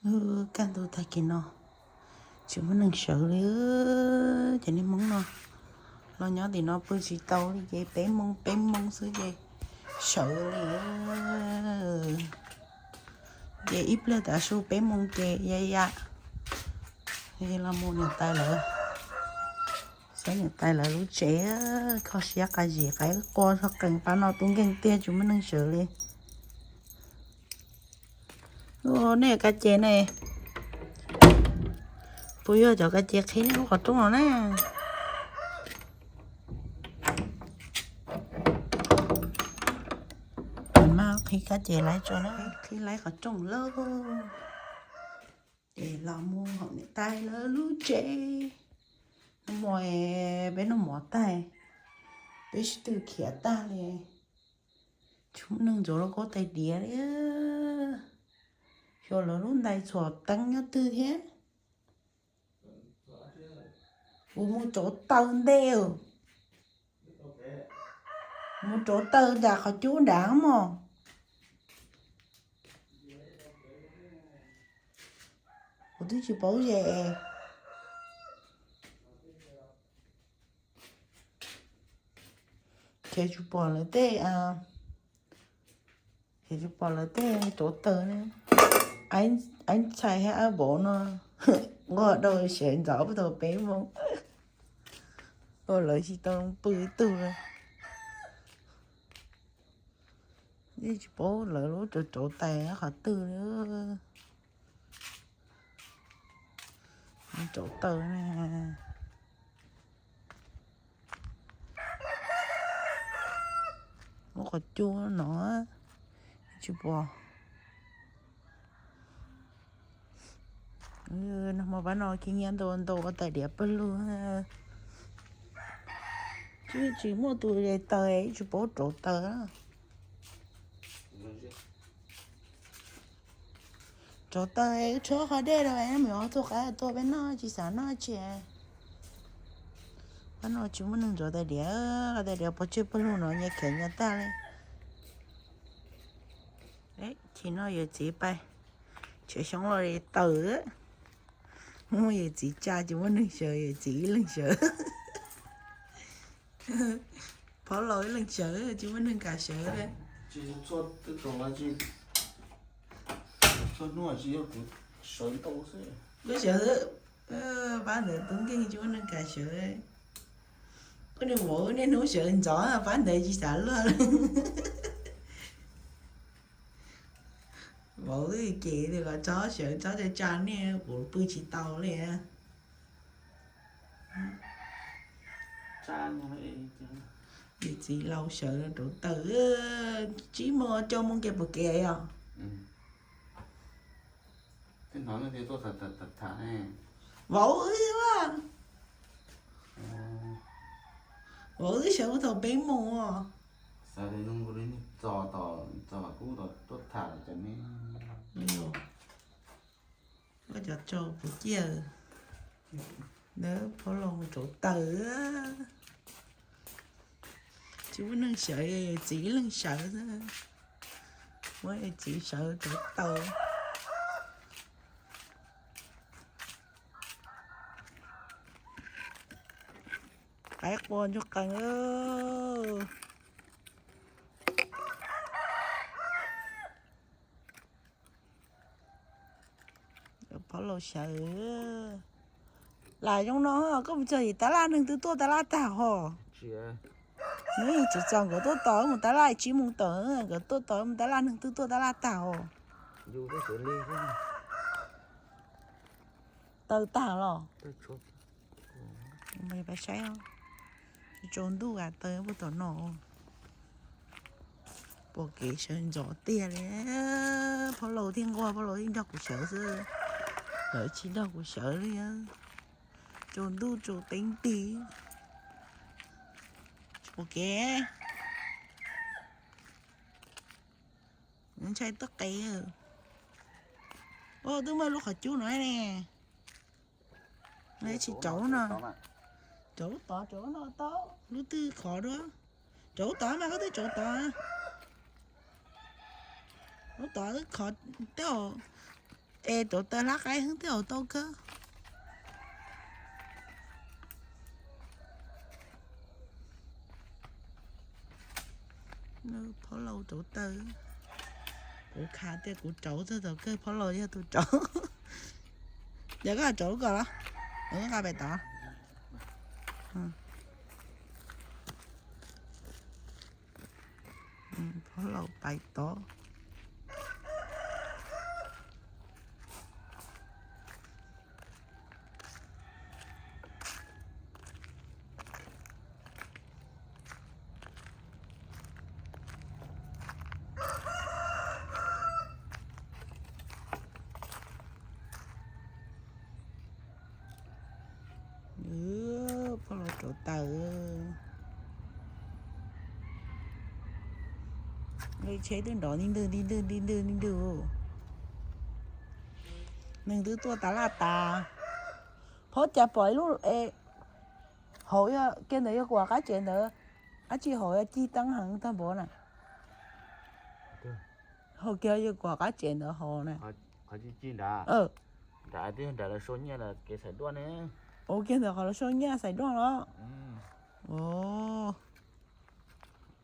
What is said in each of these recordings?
Kaj ntug tag kis no tsis muaj neeg sawv li. Ces niaj hmo no los nyob tim no pw tsis tau li ces peb moo peb moo xwb ces sawv li. Ces ib pliag tav su peb moo ces ya ya los mus niam tais lawv, xyov niam tais lawv lub tsev kho siab qas zis qaib qua txog qees pab no tub nkeeg tiag tsis muaj neeg sawv li. Nej kab ces ne, puas yog cov kab ces qhib nej lub qhov rooj no na? Mas qhib kab ces laib tso na, qhib laib qhov rooj lawm. Ces los mus hauv niam tais lawv lub tsev. Nag hmo peb noj mov tag, peb sib tw khiav tag li, tsis muaj neeg ntxuav lauj kaub tais diav li. Xyov lawv lub ntais txhuam teeb nyob twg thiab. Kuv mus rauv taws ntej, mus rauv taws nram qhov cub nrad mog. Kuv twb tsis paub ze. Ces tsis pom lawv tej, ces tsis pom lawv tej rauv taws ne. Ab ntxhais thiab ab vauv no nquag dau sawv ntxov puag thaum peb moo, ua lawv tsis tau pw ib tug. Yeej tsis paub lawv lub rauv rauv taws qhov twg li. Rauv taws na. Lub qhov cub no tsis pom. Nag hmo pab no khib nyiab ntau ntau ua tais diav pawg lug. Tsis muaj tus de taws, tsis paub rauv taws. Rauv taws tshuab qhov dej rau me nyuam tua qaib tua peb noj tsis xav noj tsis. Pab no tsis muaj neeg ntxuav tais diav, tais diav pov tseg pawg lug no nyias khiav nyias tag li. Chim no yawm txiv pais tshiav xyoob los taws. Muaj yawm txiv tsa tsis muaj neeg sawv, yawm txiv ib leeg sawv. Phob laus ib leeg sawv tsis muaj neeg kam sawv li. Txhua hnub tsis yog kuv sawv ntau xwb. Kuv sawv, pab ntawd tub nkeeg tsis muaj neeg kam sawv. Koj niag vauv niaj hnub sawv ntxov, pab ntawd tsis xav luag li. Vauv twb ces tias kom tsob sawv tsob tsa tsa niaj kuv pw tsis tau li. Yawm txiv laus sawv rauv taws, tsib moo cuaj moo kev puas kev os. Vauv wb, vauv wb sawv puag thaum peb moo os. Koj cov tsau puas ciaj, ntawd phob laus mus rauv taws. Tsis muaj neeg sawv, yawm txiv ib leeg sawv xwb. Muab yawm txiv sawv rauv taws. Qaib qua ntsuag qees. Phob laus sawv. Lam zoo no koj mus txog yim tab laj neeg twb tuaj tab laj tag hos. Nws tsis txog nkawd tuaj tos mus tab laj tsib moo tawm, nkawd tuaj tos mus tab laj neeg twb tuaj tab laj tag hos. Taws tag los? Pab saib, tsaus ntuj as taws puag tom no. Pom kev sawv ntxov tiag li. Phob laus thiaj nquag, phob laus thiaj nrog kuv sawv xwb, lawv tsis nrog kuv sawv li. Tsaus ntuj tsaus teeb tig, tsis pom kev. Ntshai tuaj qev. Twb muaj lub qhov cub no ne. Tsis rauv no. Rauv lub tod, rauv lub no tau, lub twg khov dua. Rauv lub tod mas koj twb rauv tod. Lub tod khov tej. Es rauv taws hlab qaib heev thiab tau kawg. Phob Laus rauv taws. Kuv khav tias kuv rauv txog thaum kawg Phob Laus yog tus rauv. Yog koj rauv lub ko los? Nqa pem tod. Phob Laus pais tod. Phob Laus rauv taws. Tsheb twb nrov nti ntwg nti ntwg nti ntwg nti ntwg. Neeg twb tuaj tas laj tas. Phob cas pom ib lub, hauv kiag ntawd yog kuv qab tsev ntawd, dab tsi hauv cig teeb heev tag npaum na. Hauv kiag yog kuv qab tsev ntawd hauv na. Nram twb nram lawv sau nyiaj kev xaiv duaj ne. Ua kiag ntawd qhov lawv sau nyiaj xaiv duaj los?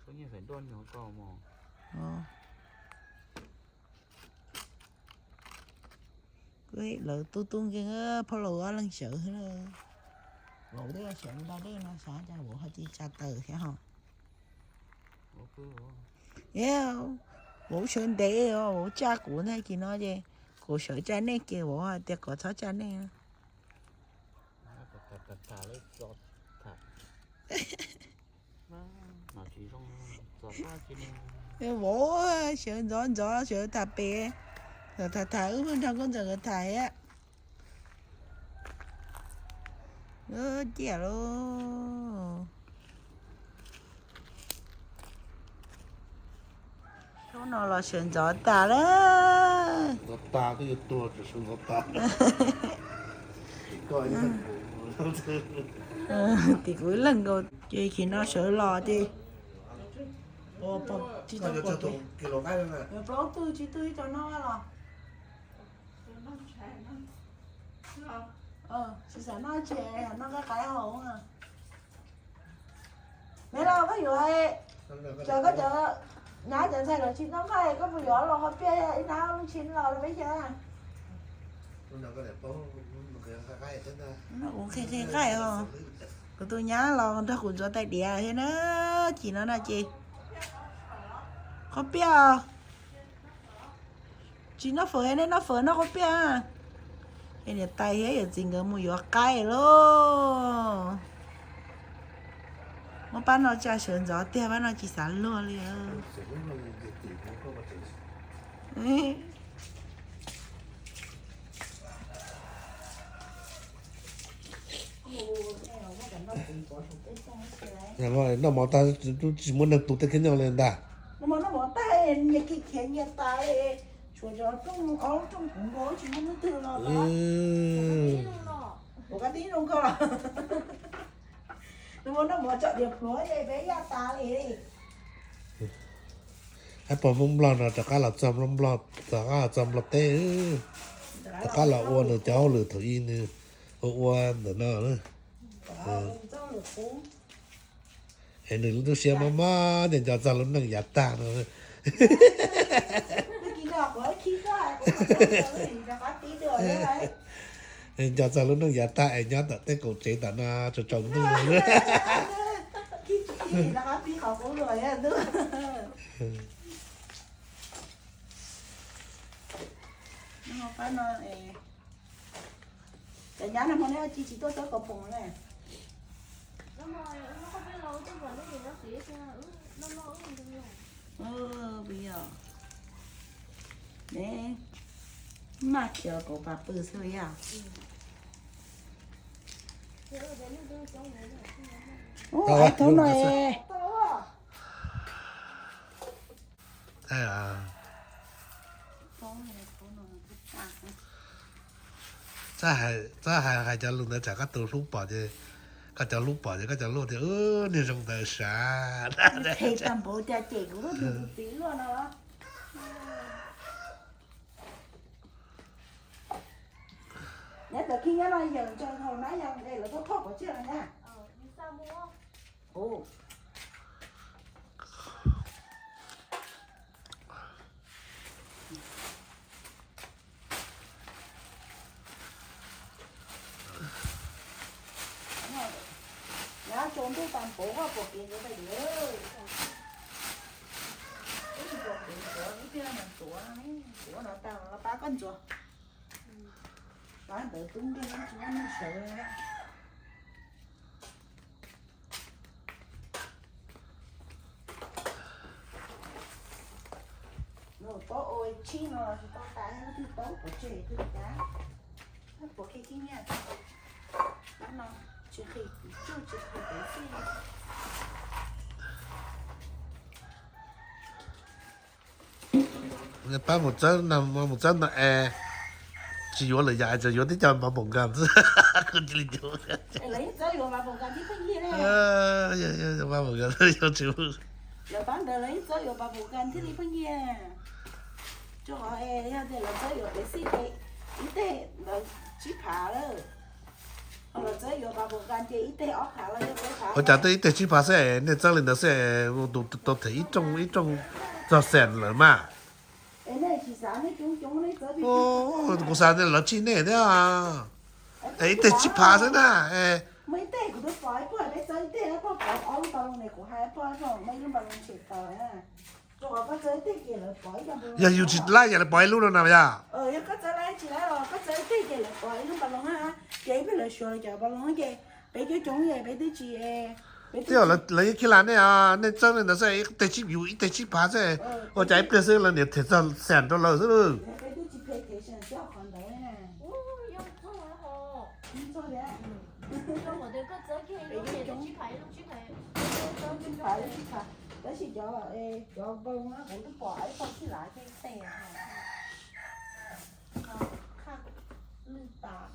Sau nyiaj xaiv duaj no ko mog. Lawv tub tub nkeeg, Phob Laus ob leeg sawv. Vauv twb sawv nta dej no xav cas vauv ho cia tsa taws thiab ho. Vauv sawv ntev os, vauv tsa kuv ntag kis no ces kuv sawv tsa nej ces vauv hais tias kom txhob tsa nej. Vauv sawv ntxov ntxov sawv tham pem, tham tham wb pheej nrog nkauj ntxawm nkawd tham thiab. Ciaj lauj. Hnub no los sawv ntxov tas lawm. Tim kuv ib leeg nkaus ces kis no sawv los ces plaub tug tsib tug ib co no los. Tsis xav noj tsis noj nqaij qaib haus. Me los koj yuav, cov koj cov nyab cov ntxhais los tsis noj nqaij, koj puas yuav los qhov piaj ib nab lub tshib los peb xyaw. Kuv nqhis nqhis nqaij os. Kuv tus nyab los nrog kuv ntxuav tais diav thiab na, kis no na ces qhov piaj. Tsis noj fawm, nej noj fawm noj qhov piaj. Es niam tais thiab yawm txiv nkawd mus yuav qaib lauj. Muab pab no tsa sawv ntxov tiag, pab no tsis xav luag li. Noj mov tag tsis muaj neeg tu tej kheej nyob li ntag. Hab pog Hmoob Nplog no rov qab los txog Nplog, rov qab los txog Nplog teb, rov qab los ua nws cov hauj lwm thaum ub nws ua ua ntawm no. Es nws lub siab mob mob ces nco txog lub neej yav tag no. Nco txog lub neej yav tag es nyob tom tej kaum tsev tom no tsaus tsaus ntuj. Maj khiav kaum pas pw xwb yom. Ub, ais thaum no es. Txhob hais, txhob hais, hais cov lus ntawd tsam koj tus hlub pom ces, koj cov hlub pom ces koj cov luaj tias, niag zoo ntawd sav. Qhia tag npaum cas cem kuv tus txiv luaj no. Nyob ntawm Khib Nyiab no yawm ntsaws thaum nab yog es lawv tuaj thauj pov tseg los nyab. Nyab tsaus ntuj tas npaum koj pom kev ntxuav pem lawm. Ib tug pom kev ntxuav ib pliag mas ntxuav, ntxuav no tag los pab koj ntxuav. Pab ntawd tub nkeeg tsis muaj neeg sawv. Nws paub ua tshib no los tsis tau tas, leej twg paub pov tseg twg li cas. Pov kiag khib nyiab, pab no tsis nqhis tsuj tsis nqhis pev xij. Pab mus txawb, mus txawb no es tsis yuav lwm yam, tsuas yuav tib co npav npaum nkas xwb. Kuv cia li yuav. Npav npaum nkas thiaj li pheej nyiaj. Rau qhov yog tias lawv txawb yuav pev xij ces ib teg ntawd tsib phav lawm. Lawv txawb yuav npav npaum nkas ces ib teg ob phav los yog peb phav. Ua cas twb ib teg tsib phav xwb es nej txawb li ntawd xwb es tus tau them ib rooj ib rooj txog xees lawm mas. Kuv xav tias lawv tshij nej thiab. Es ib teg tsib phav xwb na. Yog yus tsis laib ces lawv pov ib lub no na yog. Twb yog lawv yeej khib las nej, nej txawb li ntawd xwb, ib teg tsib, yus ib teg tsib phav xwb, ua cas ib pliag xwb lawv niam them txog xees rau lawv xwb. Tab sis cov, cov npau loo kuv twb pom ib txoj khij lav thiab ib teg. Khaj lwj tas,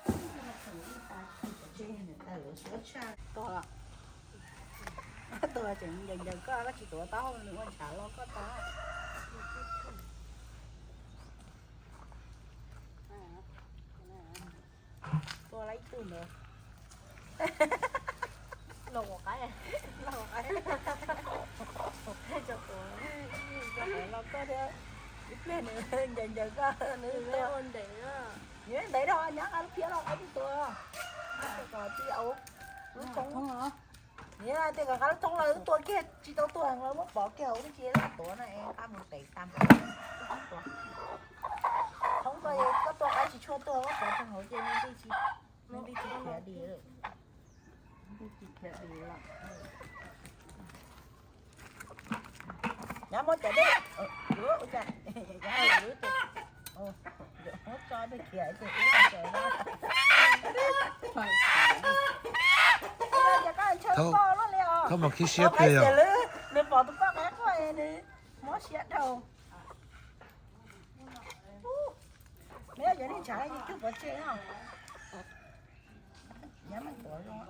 khaj lwj tas, tsev niam tais lawv suav tshaj. Tuag tseem ncaws ncaws koj, koj tsis tuav taub hau nws ua ntshav los koj tau. Tua lawm ib tug ntawd. Los ua qaib, los ua qaib. Cov tuav, cov tuav los koj thiab. Ib pliag nws ncaws ncaws koj, nws ua ntev. Nws ntev dhau, nyab nqa lub phiab los qaib twb tua. Kom tij au lub thoob. Nws tias kom nqa lub thoob los wb tua kiag tsis tau tuag los muab pov kiag hauv lub tsev laj tuav na es nqa mus tev tag npaum. Thoob ko koj tua qaib tsis tshua tuag, muab pov rau hauv ces nws tsis, nws tsis khiav dim. Nws tsis khiav dim lawm. Nyab muab cov dej, ua cas, muab tso dej khiav ces ib txhais na. Ces koj ntshaw koj luaj li os. Thaub mas khib siab tiag yog. Nws pom tus poj qaib quaj nws mob siab dhau. Neb yog nej ntshav yus cug pov tseg no. Nyab mas tuav zoo.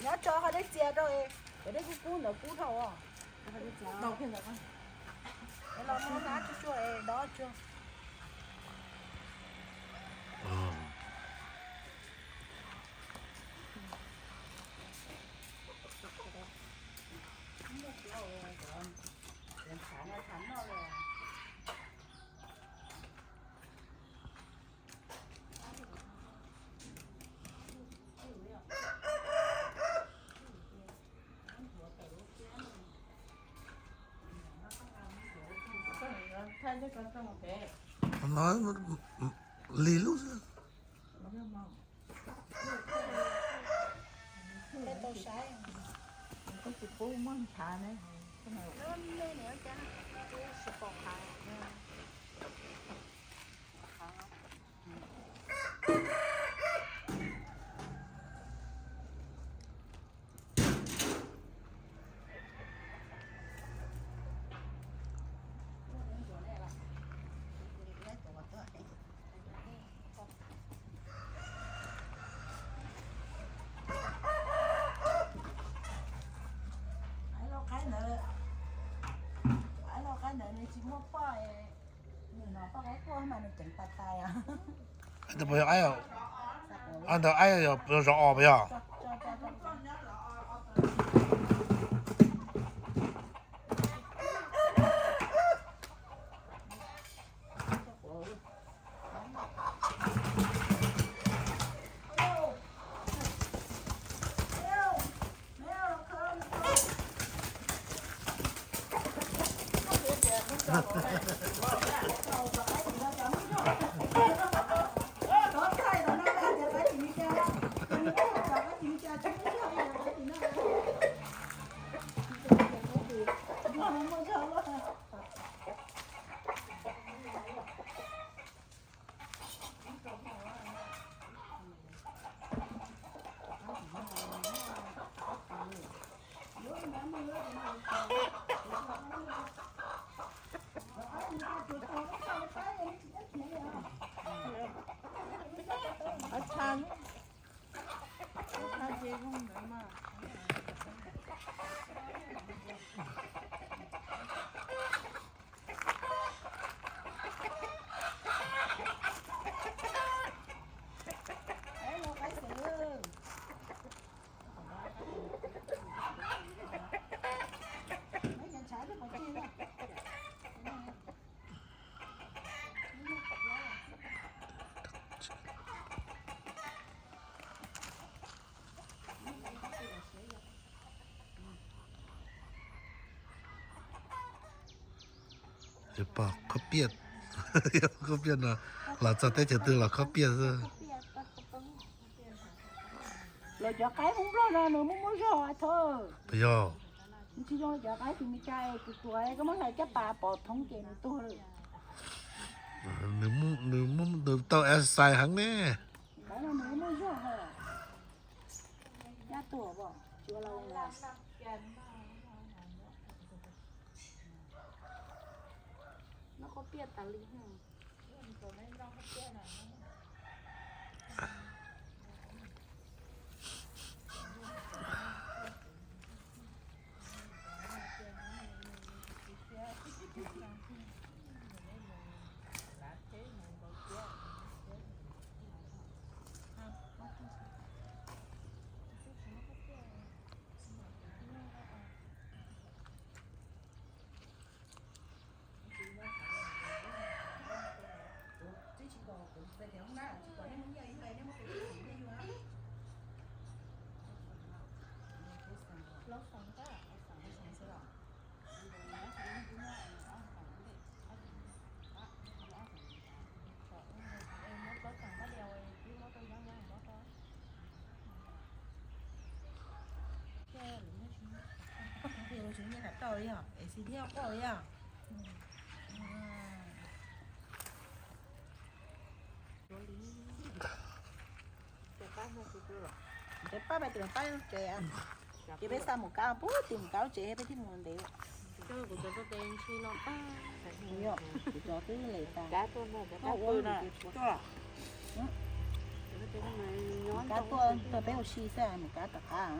Nyob tso qhov dej txias rau, cov dej kub kub ntawd kub dhau os. Es los muab hnab tsuag tsuag es dob tsuag. No lig lub xwb. Ais lauj qaib ntawd, ais lauj qaib ntawd nws tsis muaj poj. Ntawd aib, zos os puas yog? Khob piaj, khob piaj no, los txog teb chaws twg los khob piaj xwb. Los cov qaib Hmoob Nplog no nws muaj muaj zog thawj. Puas yog? Tsis zoo cov qaib tus Mes Kas es tus tuag koj muab hlais caj pas pov thoob ces nws tuag lawm. Nws muaj, nws tau exercise heev ne. Qaib no nws muaj zog. Caj tuag pom tsis ua las. Noj khob piaj tas li. Tau li os, es xi thiab quaj li os. Pab pab tus pab tsev, ces peb xa mus kab pub tim mus kab tsev peb thiaj mus ntev. Kuv cov twb lem tas. Kab tuaj tag peb ua si xwb mus kab tom qab.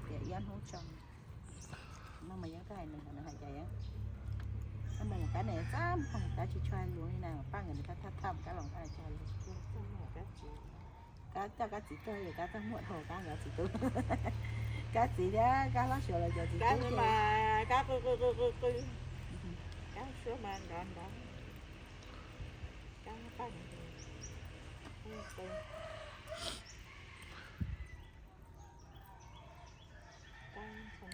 Tias ib hnub tso, no mas yeej hais nws hais tias, mus kab ne txaj muag kab tsis tshua lus li na, paj nkawd nws kab thaj thaj kab los kab tsis tshua lus. Kab coj kab txiv tuaj, kab txaj muag dhau kab nkawd txiv tub. Kab txiv thiab kab hlob suav los cov txiv tub ces kab qw qw qw qw qw, kab suab mas nrov nrov, kab paj qw. Kab ntshoo ces,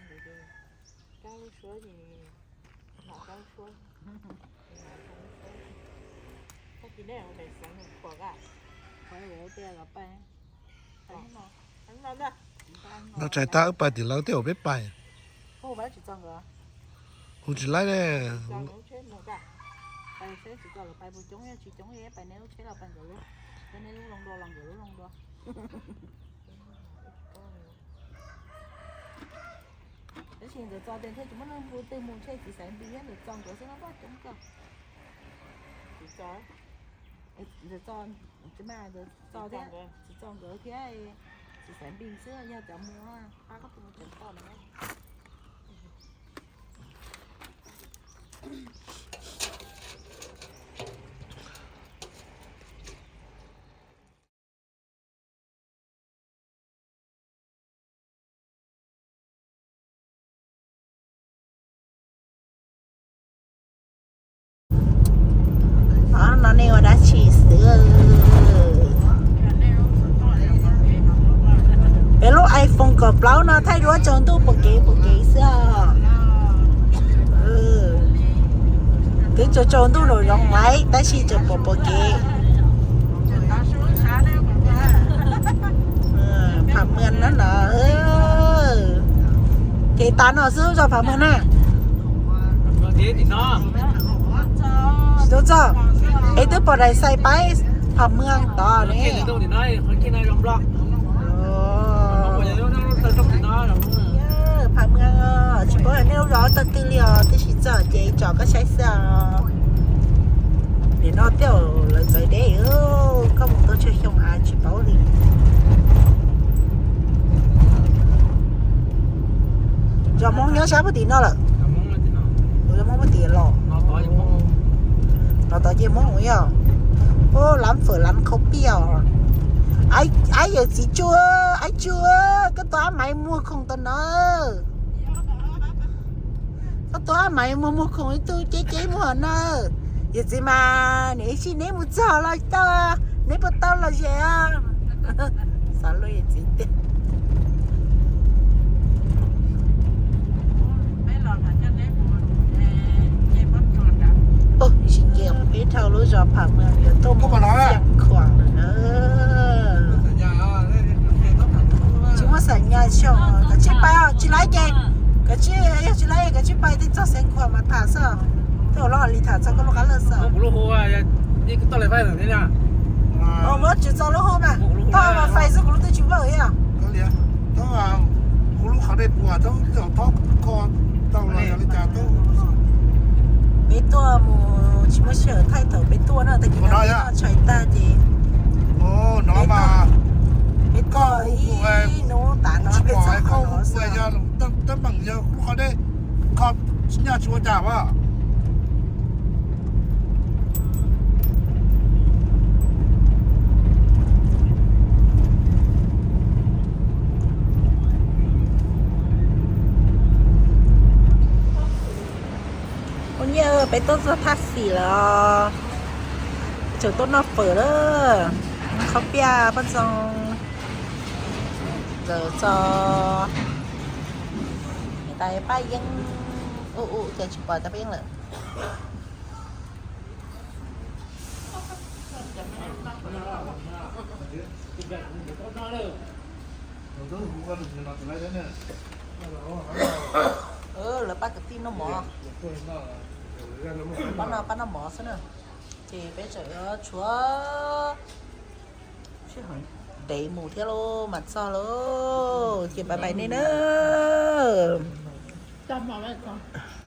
kab lub suab ces, nom kab lub suab. Kab tis nej ua pem xeev mus khuam kab. Khuam ua tias los pais. Noj tshais tag wb pais tim lawv tej uas peb pais. Hu tsis laib ne. Pais seb tsis txog lawv pais puas coob, yog tsis coob es pais neb lub tsheb los pais nkawd lub, yog neb lub loo dua los nkawd lub loo dua. Tab sis nkawd txo tes thiaj tsis muaj neeg hu twg mus ntshe txiv xaiv npis thiab nkawd txo nkawd xwb no paj coob kawg. Txiv txo, txiv txo, txiv txo thiab, txiv txo nkawd thiab, txiv xaiv npis xwb yog cov mus pab koj tus mus cov txo na. Ob no nej ua dab tsi xwb? Peb lub iPhone kaum plaub no thaij duab tsaus ntuj pom kev pom kev xwb os. Twb tsaus tsaus ntuj nraum zoov lawm tab sis tseem pom pom kev. Pham Maj na no. Ces tas no xwb zos Pham Maj na. Tsis tau txog, es twb pom daim xais paib Pham Maj tod ne. Pham Maj, tsis paub nej lub zos txog twg li os, tab sis txog ces tsom koj saib xwb os. Nim no tej zaum lawv txawv deb, koj mus tau tsawg xyoo av tsis paub li. Zos Hmoob nyob sab puag tim no lawm. Zos Hmoob puag tim los. Los tod ces Hmoob yog. Ub, lab fawm lab khaub piaj os. Ab yawm txiv Tsuj, ab Tsuj, koj tus ab maiv muag khoom tau no. Koj tus ab maiv muag muag khoom ib tug ceb ceb muag no. Yawm txiv mas nws ib sij neb mus txog los tau, neb puas tau los ze? Xav luag yawm txiv tiag. Ib sij nce peb dhau lub zos Pham Maj yuav tuaj mus Xiav Khuam lawm na. Tsis muaj xam nyas xyoo, kav tsij pais os, tsis laib ces, kav tsij, yog tsis laib kav tsij pais, tej txog Xiav Khuam mas tham xwb. Tej zaum loj li tham txog koj lub qab laj xwb. Muab tsis txog lub hu mas, tau mas fais xwb, kuv lub twb tsis vawj ib yam. Kuv lub qhov dej puas tau, tau kho tau los yog li cas tau. Peb tuaj mus tsis muaj sij hawm thaij thaum peb tuaj na, tag kis no peb tshais tag ces no peb tuaj ib hnub tas no peb txog qhov no xwb. Teeb meem yog kuv lub qhov dej kho tsis nyaj tsis ua cas as. Ua nyiaj peb tuaj txog thaj xim lawm, tseem tuaj noj fawm lawm, khaub piaj poj ntxoog, ntawm txog tas paj yeeb, ub ub cas tsis pom tas paj yeeb lawm. Lawv pab kwv tij noj mov, pab noj mov xwb na. Ces peb tseem tshuav sij hawm ntev mus thiab lauj, mas txog lauj, ces bye bye nej na.